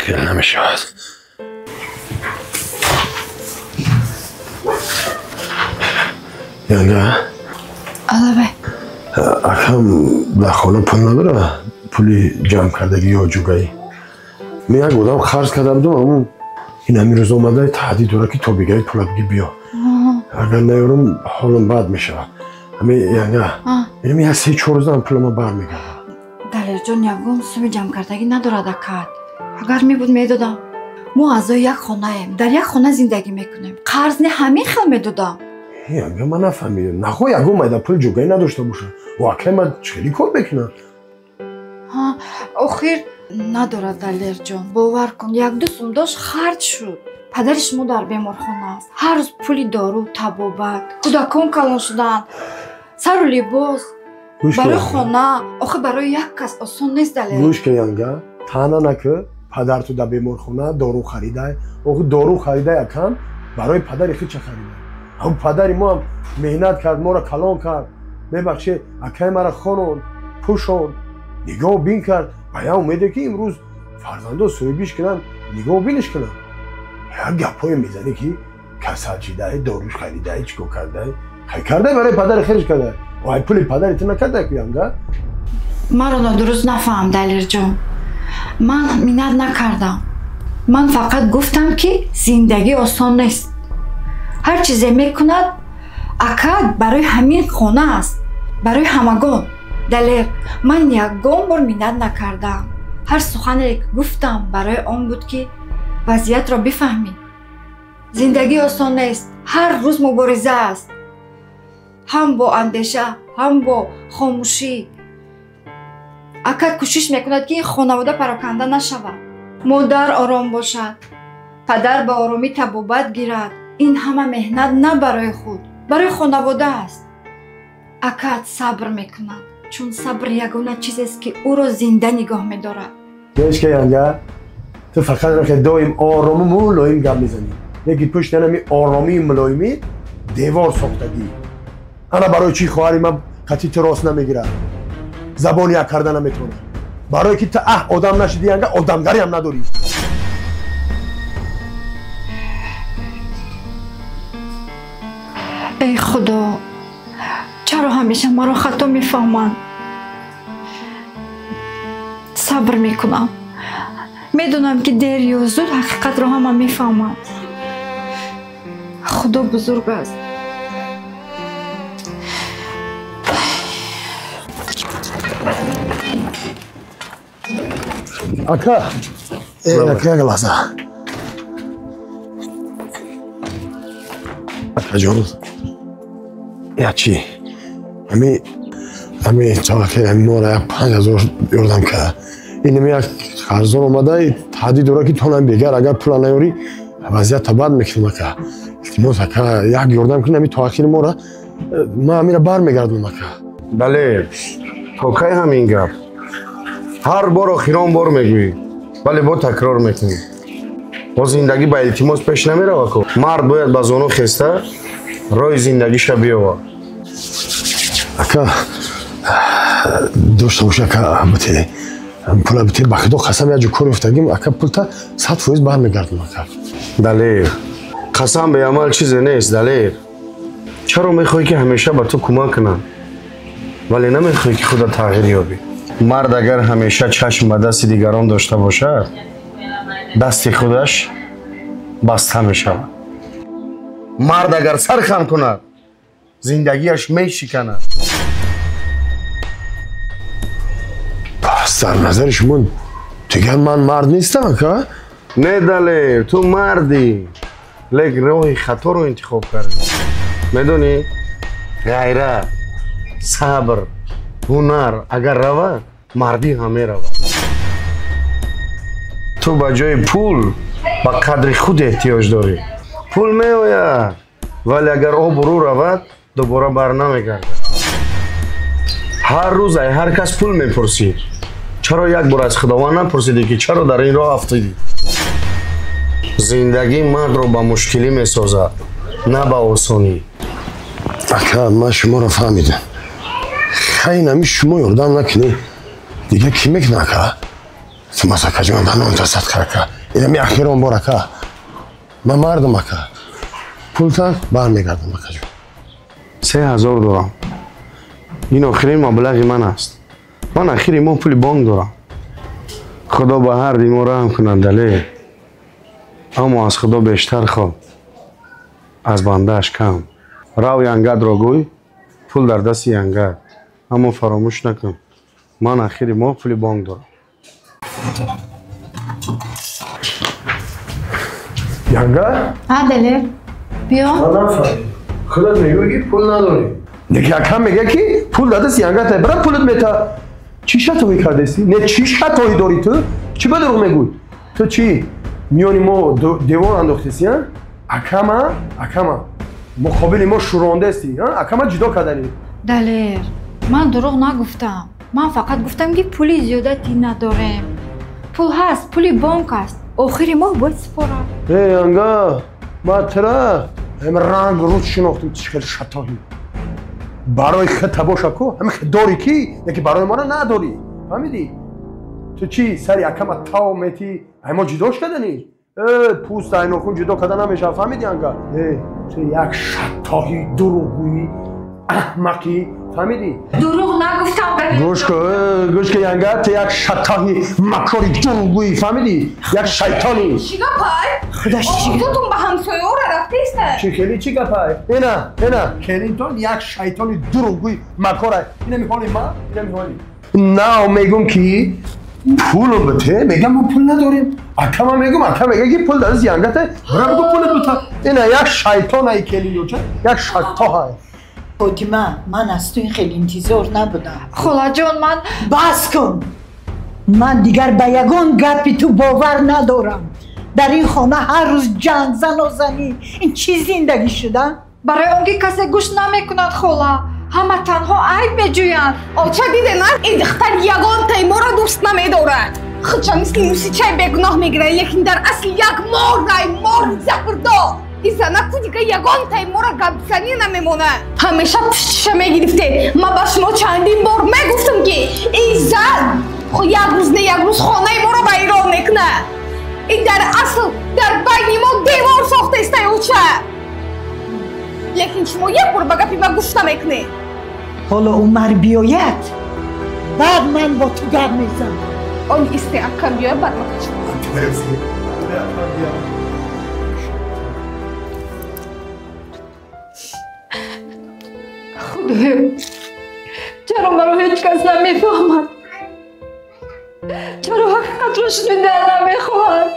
Хел намешавад. Янга? Алавай. Акам дар хона пул надора, пули ҷамъ кардагӣ ё ҷугаӣ. Ман як одам қарз карда будам, аммо ин ҳамин рӯз омада таҳдид дорад ки то бегаи пула бигӣ биё. Агар наёрам ҳолам бад мешавад. Ҳамин янга, инам як 3-4 рӯза пулама бармегардад. Далерҷон ягон суми ҷамъкардагӣ надорад акад. Агар мебуд медодам. Мо аъзои як хонаем, дар як хона зиндагӣ мекунем. Қарз не ҳамин хел медодам. Янга ман нафаҳмидам. Нахоҳ ягон майда пул ҷугаӣ надошта бошад. О акай ман хеле кор мекунам. Охир надорад Далерҷон. Бовар кун, 1-2 сум дошт харҷ шуд. Падари шумо дар беморхона аст. Ҳар рӯз пули дору, табобат, кӯдакон калон шуданд, сару либос, барои хона. Охир барои як кас осон нест Далер. Гӯш ка янга, таъна накӣ, падар ту дар беморхона дору харидай. Охир дору харидай акам барои падари хича харидай. Ҳам падари мо ҳам меҳнат кард, моро калон кард. Мебахшед, акай мара хононд, пӯшонд, нигоҳ бин кард. Ба як умеде ки имрӯз фарзандо соҳибиш кунанд, нигоҳ биниш кунанд. Як гапҳое мезанӣ ки касал шидай, доруш харидай, чӣ кор кардай. Хай кардай барои падари хелиш кардай. Ай пули падари ту накардай ку янга? Маро нодуруст нафаҳм Далерҷон. Ман миннат накардам. Ман фақат гуфтам ки зиндагӣ осон нест. Ҳар чизе мекунад акад барои ҳамин хона аст, барои ҳамагон. Далер, ман ягон бор миннат накардам. Ҳар сухане ки гуфтам барои он буд ки вазъиятро бифаҳмӣ. Зиндагӣ осон нест, ҳар рӯз мубориза аст. Ҳам бо андеша, ҳам бо хомӯшӣ. Акад кӯшиш мекунад ки ин хонавода пароканда нашавад. Модар ором бошад, падар ба оромӣ табобат гирад. Ин ҳама меҳнат на барои худ, барои хонавода аст. Акад сабр мекунад, чун сабр ягона чизест ки ӯро зинда нигоҳ медорад. Гӯш ка янга, ту фақат рахе доим орому мулоим гап мезанӣ. Лекин пушти ҳами оромии мулоимӣ девор сохтагӣ. Ана барои чӣ хоҳари ман қатъи ту рост намегирад, забон як карда наметавонад. Барое ки ту одам нашидӣ янга, одамгариам надорӣ. Эй Худо, чаро ҳамеша маро хато мефаҳманд? Сабр мекунам. Медонам ки дер ё зуд ҳақиқатро ҳама мефаҳманд. Худо бузург аст. Ака, ака як лаҳза. Акаҷон, як чӣ? Ҳами чалаки ҳами моро як 5000 ёрдам кард. Инами як қарздор омада, таҳдид дорад ки то нам бегар агар пула наёрӣ вазъиятта бад мекунем ака. Илтимос ака, як ёрдам кунӣ ҳами то ахири мора ман ҳамира бармегардонам ака. Далер, то кай ҳамин гап? Ҳар бор охирон бор мегӯӣ, вале бо такрор мекунӣ. Бо зиндагӣ ба илтимос пеш намерава ку. Мард бояд ба зону хеста роҳи зиндагиша биёвад. Ака, дошта боша ака, бите пула бите, ба худо қасам як ҷо кор ёфтагим ака, пулта 100% бармегардонам ака. Далер, қасам беамал чизе нест. Далер, чаро мехоҳӣ ки ҳамеша ба ту кӯмак кунам, вале намехоҳӣ ки худат тағйир ёбӣ? Мард агар ҳамеша чашм ба дасти дигарон дошта бошад, дасти худаш баста мешавад. Мард агар сар хам кунад, зиндагиаш мешиканад. Пас дар назари шумо дигар ман мард нестам ака? Не Далер, ту мардӣ, лек роҳи хаторо интихоб кардӣ. Медонӣ, ғайрат, сабр, ҳунар агар равад, мардӣ ҳам меравад. Ту ба ҷои пул ба қадри худ эҳтиёҷ дорӣ. Пул меояд, вале агар обрӯ равад, дубора бар намегардад. Ҳар рӯз ай ҳар кас пул мепурсид. Чаро як бор аз Худованд напурсидӣ ки чаро дар ин роҳ афтидӣ? Зиндагӣ мардро ба мушкилӣ месозад, на ба осонӣ. Ака, ман шуморо фаҳмидам. Хай нами шумо ёрдам накунед, дигар кӣ мекунад ака? Илтимос акаҷон, ба ном тасад ака. Инами ахирон бор ака. Ман мардум ака. Пулта бармегардам акаҷон. 3000 дорам. Ин охирин маблағи ман аст. Ман ахири моҳ пули бонк дорам. Худо ба ҳар ди мо раҳм кунад, Далер. Аммо аз Худо бештар хоб, аз бандааш кам. Рав янгадро гӯй, пул дар дасти янгад. Аммо фаромӯш накун, ман ахири моҳ пули бонк дорам. Янга? А, Далер, биё. Ман нафаҳмидам. Худат мегӯӣ ки пул надорӣ. Неки акам мега ки пул дар дасти янгата, бира пулат мета. Чӣ шатоӣ кардасӣ? Не, чӣ шатоӣ дорӣ ту? Чӣ ба дурӯғ мегӯӣ? Ту чӣ? Миёни мо девор андохтесӣ, а? Акама, акама. Муқобили мо шӯрондасӣ, а? Акама ҷудо карданӣ. Далер, ман дурӯғ нагуфтам. Ман фақат гуфтам ки пули зиёдатӣ надорем. Пул ҳаст, пули бонк аст. Охири моҳ бояд супорам. Эй, янга, ман тира ҳам ранг рӯз шинохтам, чӣ хел шатоҳӣ. Барои хита боша ку, ҳами хит дорӣ ки, яки барои мора надорӣ. Фаҳмидӣ? Ту чӣ сари акама тав метӣ, ай мо ҷудош карданӣ? Э, пӯст айнохун ҷудо карда намешавад, фаҳмидӣ янга? Э, ту як шатоҳи дурӯғгӯӣ, аҳмақӣ, фаҳмидӣ? Дурӯғ нагуфтам, Далер. Гӯш кун, гӯш кун янга, ту як шатоҳи макори дурӯғгӯӣ, фаҳмидӣ? Як шайтонӣ. Чӣ гапай? Худаш чӣ? Худатон ба ҳамсояҳоро рафтеста. Чӣ хеле чӣ гапай? Ина, ина, келинтон як шайтони дурӯғгӯи макорай. Ина меҳоли ман, ина меҳоли. Нав мегӯм ки пуло бите, мегам мо пул надорем. Акама мегӯм, ака мега ки пул дар дасти янгата, бира бигӯ пулат бита. Ина як шайтон ай келиноча, як шайтоҳай. Фотима, ман аз ту ин хеле интизор набудам. Холаҷон, ман бас кун. Ман дигар ба ягон гапи ту бовар надорам. Дар ин хона ҳар рӯз ҷанг, занозанӣ. Ин чӣ зиндагӣ шуда? Барои он ки касе гӯш намекунад, хола. Ҳама танҳо айб меҷӯянд. Оча дидена, ин духтар ягонтаи моро дӯст намедорад. Худша мисли мусичаи бегуноҳ мегирад, лекин дар асл як морай, мори заҳрдор. Ин зана ку дига ягонтаи моро гапзанӣ намемонад. Ҳамеша пуштиша мегирифте. Ман ба шумо чандин бор мегуфтам ки ин зан як рӯз не як рӯз хонаи моро вайрон мекунад. Ин дар асл дар байни мо девор сохтаистай, оча. Лекин шумо як бор ба гапи ман гӯш намекунед. Ҳоло Умар биёяд, баъд ман бо ту гап мезанам. Он исте акам биёяд, баъд ман качам. Худоё, чаро маро ҳеҷ кас намефаҳмад? Чаро ҳақиқатро шунидан намехоҳад?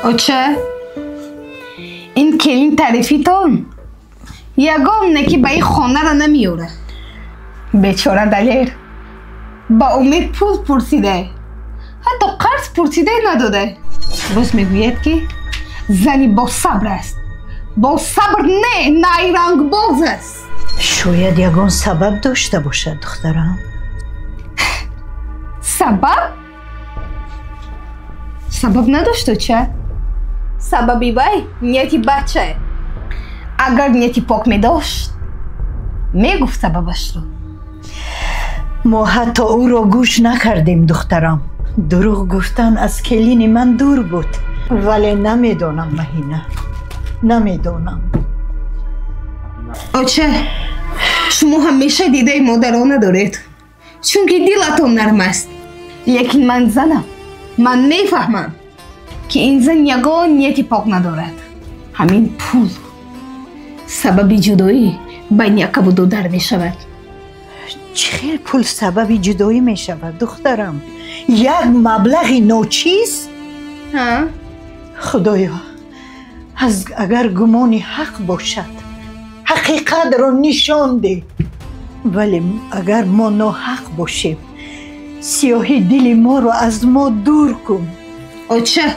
Оча, ин келин тарифитон ягон неки ба ин хонара намеёрад. Бечора Далер ба умед пул пурсида, ҳатто қарз пурсида надода. Боз мегӯяд ки зани босабр аст. Босабр не, найрангбоз аст. Шояд ягон сабаб дошта бошад, духтарам. Сабаб? Сабаб надошт, оча. Сабаби вай нияти бача. Агар нияти пок медошт, мегуфт сабабашро. Мо ҳатто ӯро гӯш накардем, духтарам. Дурӯғ гуфтан аз келини ман дур буд. Вале намедонам, Маҳина, намедонам. Оча, шумо ҳамеша дидаи модарона доред, чунки дилатон нарм аст. Лекин ман занам, ман мефаҳмам ки ин зан ягон нияти пок надорад. Ҳамин пул сабаби ҷудоӣ байни акаву додар мешавад. Чӣ хел пул сабаби ҷудоӣ мешавад, духтарам? Як маблағи ночиз? Худоё, аз агар гумони ҳақ бошад, ҳақиқатро нишон деҳ. Вале агар мо ноҳақ бошем, сиёҳи дили моро аз мо дур кун. Оча,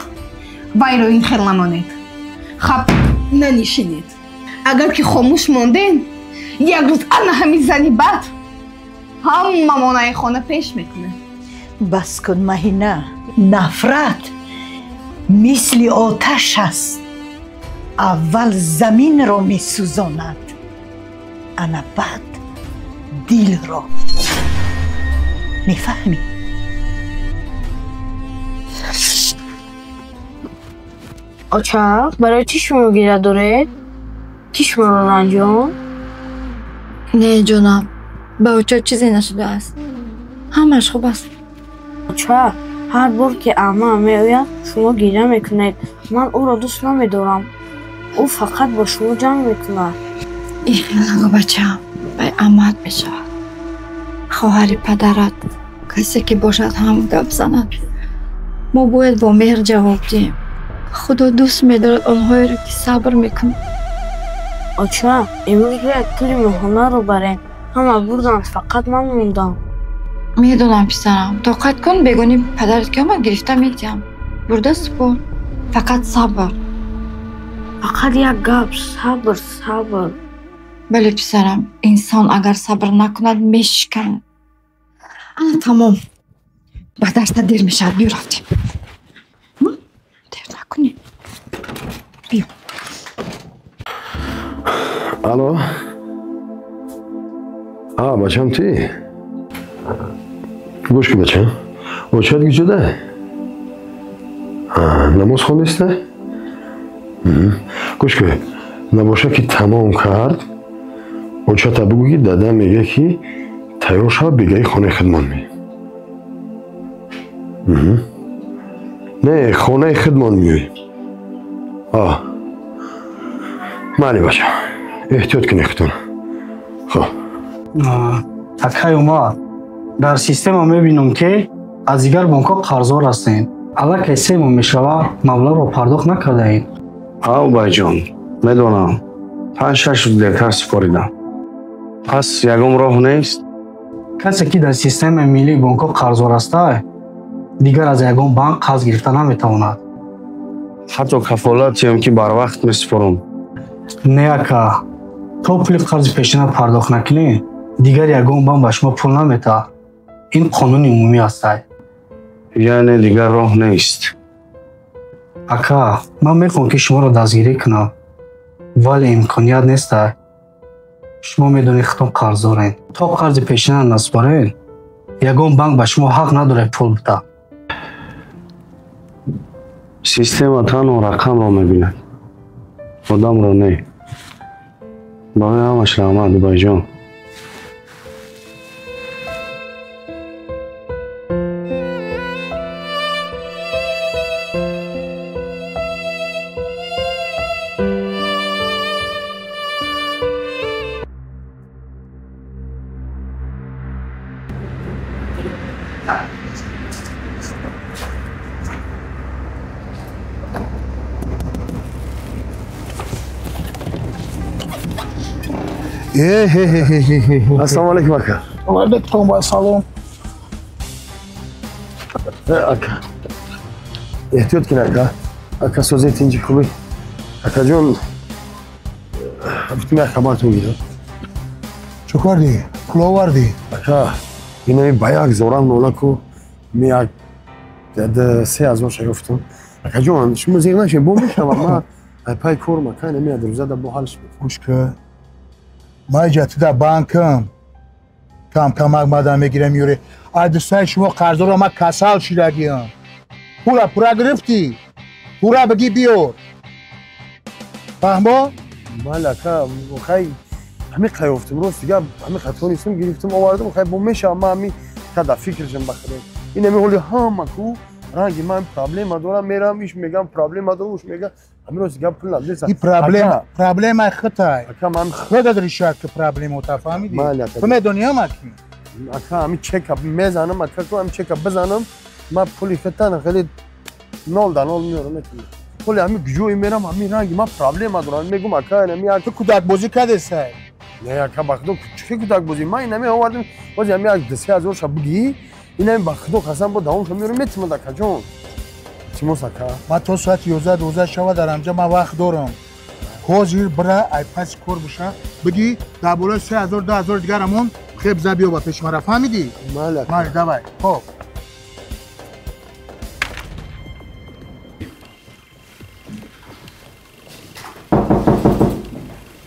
вайро ин хел намонед. Хаб нанишинед. Агар ки хомӯш мондем, як рӯз ана ҳамин зани бад ҳамамонаи хона пеш мекунад. Бас кун Маҳина, нафрат мисли оташ аст. Аввал заминро месӯзонад, ана баъд дилро. Мефаҳмӣ? Оча, барои чӣ шумо гиря доред? Кӣ шуморо ранҷонд? Не ҷонам, ба оча чизе нашудааст. Ҳамааш хуб аст. Оча, ҳар бор ки амма меояд, шумо гиря мекунед. Ман ӯро дӯст намедорам. Ӯ фақат бо шумо ҷанг мекунад. Ин хел нагӯ бачаам, вай аммаат мешавад. Хоҳари падарат, касе ки бошад ҳам гап занад. Мо бояд бо меҳр ҷавоб диҳем. Худо дӯст медорад онҳоеро ки сабр мекунанд. Оча, имрӯз бояд пули моҳонаро барем. Ҳама бурданд, фақат ман мондам. Медонам писарам, тоқат кун, бегони падарат ки омад гирифта медиҳам. Бурда супор, фақат сабр. Фақат як гап, сабр, сабр. Бале писарам, инсон агар сабр накунад мешиканад. Ана тамом. Ба дарса дер мешавад, биё рафтем. Дер накунӣ. Биё. Алло. А, бачам ти? Гӯш ки бачам. Очат куҷода? Намоз хондиста? Гӯш ки, набоша ки тамом кард, очата бигӯ ки дада мега ки тайёр шава, бегаи хонаи хидмон меоем. Не, хонаи хидмон меоем. Майли бачам, эҳтиёт кунед худтон. Хоб. Акай Умар, дар система мебинам ки аз дигар бонкҳо қарздор ҳастем. Аллакай 3 моҳ мешавад маблағро пардохт накардаем. Ав байҷон, медонам. 5-6 рӯз дертар супоридам. Пас ягон роҳ нест? Касе ки дар системаи миллии бонкҳо қарздор аста, дигар аз ягон банк қарз гирифта наметавонад. Ҳатто кафолатиам ки барвақт месупорам. Не ака, то пули қарзи пешина пардохт накунӣ, дигар ягон банк ба шумо пул наметаҳад. Ин қонуни умумӣ ҳастай. Яъне дигар роҳ нест. Ака, ман мехоҳам ки шуморо дастгирӣ кунам, вале имконият нестай. Шумо медонед худтон қарздорен. То қарзи пешина насупорен, ягон банк ба шумо ҳақ надорад пул бидиҳад. Система танҳо рақамро мебинад, одамро не. Барои ҳамаш раҳмат, Дубайҷон. Ассалому алайкум ака. Ва алайкум ассалом. Ака. Эҳтиёт кун ака. Ака созед тинҷи хубӣ. Акаҷон, гуфтем як хабартон гирам. Чӣ кардӣ? Пул овардӣ? Ака, инами ба як зорам нола ку ми як 3000 ша ёфтам. Акаҷон, шумо зиқ нашед, бо мешавам ман пай корм ака, инами як рӯза да бо ҳалш мекунам. Гӯш кун. Ман ҷатида банкам. Кам камак мадам мегирам меёре. Аз дастаи шумо қарздорам, ман касал шидагиам. Пула пура гирифтӣ? Пура бигӣ биёр. Фаҳмо? Бале ака, хай ҳамин қай ёфтам, рост дигар ҳамин хато нестам, гирифтам овардам, хай бо мешавам ман ҳамин када фикршам ба худо. Ин ҳамин ҳоли ҳама ку ранги ман проблема дорам, мерам иш мегам проблема дорам, уш мегам ҳамин рост дигар пул надорам. Ин проблема, проблемаи худай. Ака ман худат решад ки проблемота, фаҳмидӣ? Бале ака. Ту медонӣ ҳама ки? Ака ҳамин чека мезанам, ака ку ҳамин чека бизанам, ман пули худтан хеле 0-0 меорам метавонам. Пули ҳамин ҷое мерам, ҳамин ранги ман проблема дорам, мегум ака ин ҳамин Ту кӯдакбозӣ кардесай? Не ака, ба худо чӣ кӯдакбозӣ? Ман ин ҳамин овардам, боз ҳамин як 3000 ша бигӣ, ин ҳамин ба худо қасам бо давомша меорам метавонад акаҷон. Тимос ака. Ман то соати 11-12 шава дар ҳамҷа ман вақт дорам. Ҳозир бира ай паси кор боша, бигӣ дар болои 3000 2000 дигар ҳамон хеб за биё ба пеши мара, фаҳмидӣ? Бале ака. Майли, давай. Хоб.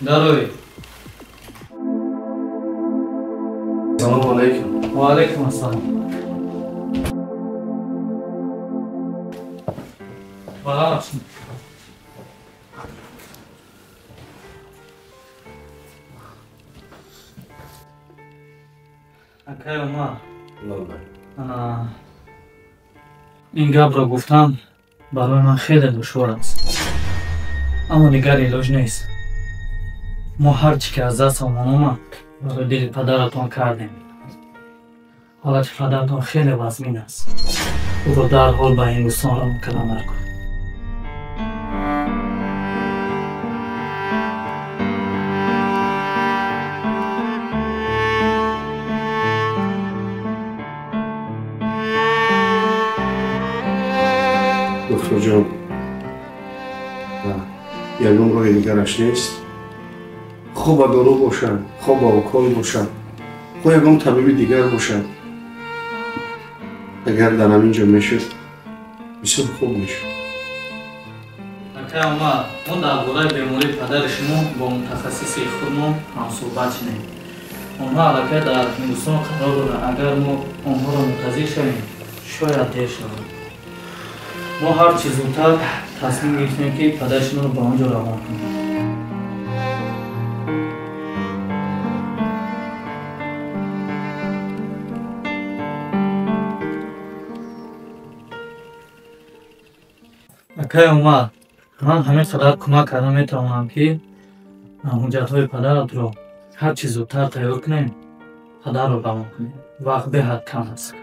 Дароед. Салому алайкум. Ва алайкум ассалом. Бахшед. Акай Умар. Ин гапро гуфтан барои ман хеле душвор аст. Аммо дигар илоҷ нест. Мо ҳар чӣ ки аз дастамон омад барои дили падаратон кардем. Ҳолати падаратон хеле вазмин аст. Ӯро дарҳол ба Ҳиндустон равон кардан даркор. Духтурҷон, ягон роҳи дигараш нест? Хо ба дору бошад, хо ба укол бошад, хо ягон табиби дигар бошад. Агар дар ҳамин ҷо мешуд, бисёр хуб мешуд. Акай Умар, мо дар бораи бемории падари шумо бо мутахассиси худмон ҳамсӯҳбат шудем. Онҳо аллакай дар Ҳиндустон қарор доранд. Агар мо онҳоро мунтазир шавем, шояд дер шавад. Мо ҳар чӣ зудтар тасмим гирифтем, ки падари шуморо ба он ҷо равон кунем. Акай Умар, ман ҳамин қадар кӯмак карда метавонам, ки ҳуҷҷатҳои падаратро ҳар чӣ зудтар тайёр кунем, падарро равон кунем. Вақт беҳад кам аст.